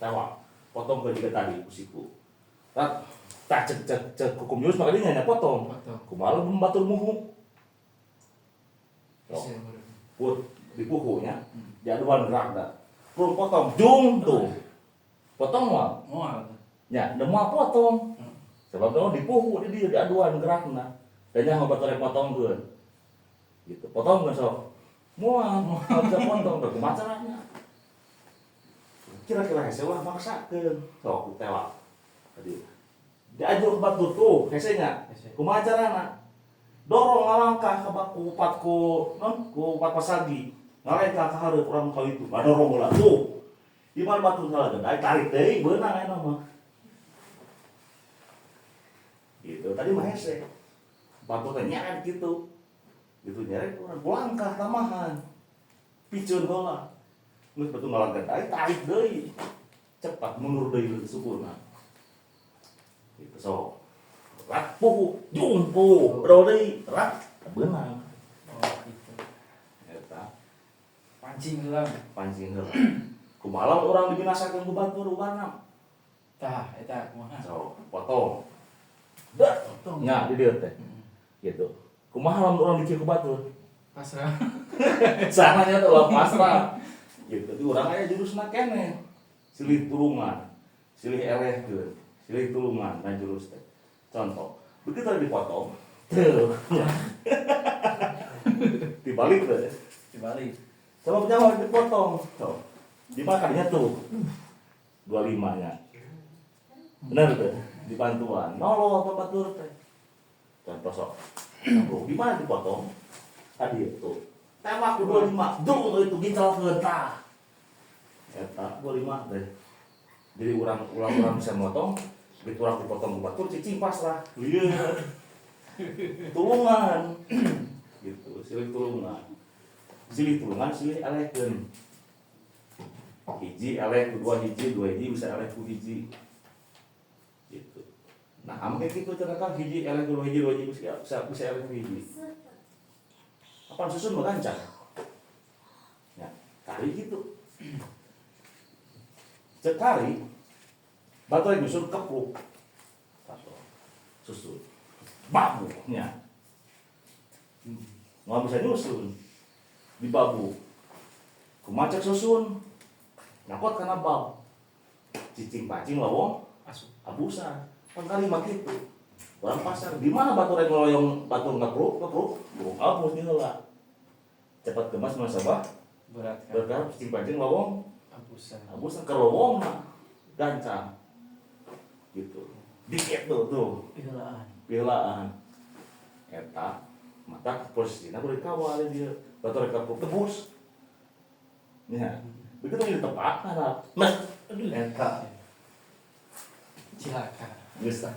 Tewak. Potong ke juga tadi ku siku. Tat, tah cek cek cek hukum jurus maka dia nya potong. Potong. Kumaha lamun batur muhu? Sok. Hese meureun. Put dipuhu nya. Diaduan gerak dah. Prung potong jung tuh. Potong moal? Moal. Nya, da moal potong. Sebab naon, dipuhu di dieu diaduan gerakna. Dan nya batur rek potongkeun. Gitu. Potongkeun sok. Moal, moal bisa potong, da kumaha carana? Kira-kira hese ulah maksakeun. Sok ditewak. Tadi. Diajuk ke batur tuh, hese nya. Hese. Kumaha carana? Dorong ngalangkah ke baku upat ku non ku upat pasagi. Ngalengkah ka hareup urang ka itu. Ngadorong heula tuh. Di mana batur salah gede, tarik deui beunang ayeuna mah. Gitu. Tadi mah hese. Batur teh nyeret gitu. Gitu nyeret urang langkah tambahan. Piceun heula. Geus batur ngalangkah deui, tarik deui. Cepat mundur deui sukuna. Gitu sok. Rak puhu, jung puhu, bro deui, rak beunang. Oh, gitu. Eta Pancing heula. Pancing heula. Kumaha lamun urang dibinasakeun ku batur ubarna? Tah, eta kumaha? Sok, potong. Dah, Potong. nya di dieu teh. Gitu. Kumaha lamun urang dikieu ku batur? Pasrah. Caranya tuh ulah pasrah. Gitu. Di urang aya jurusna keneh. Silih tulungan, silih elehkeun, silih tulungan dan jurus teh. Contoh, begitu dipotong, tuh. Dibalik teh. Dibalik. Sama nyawa dipotong. Tuh. Di mana kadinya tuh? 25 nya. Benar tuh, dibantuan. Nolong apa batur teh. Contoh sok. Tuh, di mana dipotong? Tadi itu. Tembak ku 25. Dung itu gincelkeun tah. Eta 25 teh. Jadi urang ulang urang bisa motong, begitu urang dipotong ku batur cicing pasrah. Lieur. Tulungan. Gitu, silih tulungan. Silih tulungan, silih elehkeun. Hiji eleh ku dua hiji, dua hiji bisa eleh ku hiji. Gitu. Nah, ame kayak gitu ternyata hiji eleh ku dua hiji, dua hiji bisa bisa, bisa eleh ku hiji. Apa susun mah gancang. Ya, kali gitu. Cek kali batu yang nyusun kepluk. Satu. Susun. Babu nya. Nggak bisa nyusun. Di babu. Kumaha cek susun? Nyakot kana bab. Cicing pacing lowong Asup. Abusan. Pan kali mah gitu. Orang pasar di mana batu rek ngeloyong batu ngepruk ngepruk burung abus di heula. Cepat kemas nasabah Berat kan. Berharap cicing pacing lowong Abusan. Abusan ke lowong mah gancang. Gitu. Dikit tuh tuh. Helaan. Pilaan. Eta mata posisinya kudu dikawal dia. Batu rek kepruk tebus. Ya. Begitu di tepat harap. Nah, Aduh. eta Cilaka. Geus tah.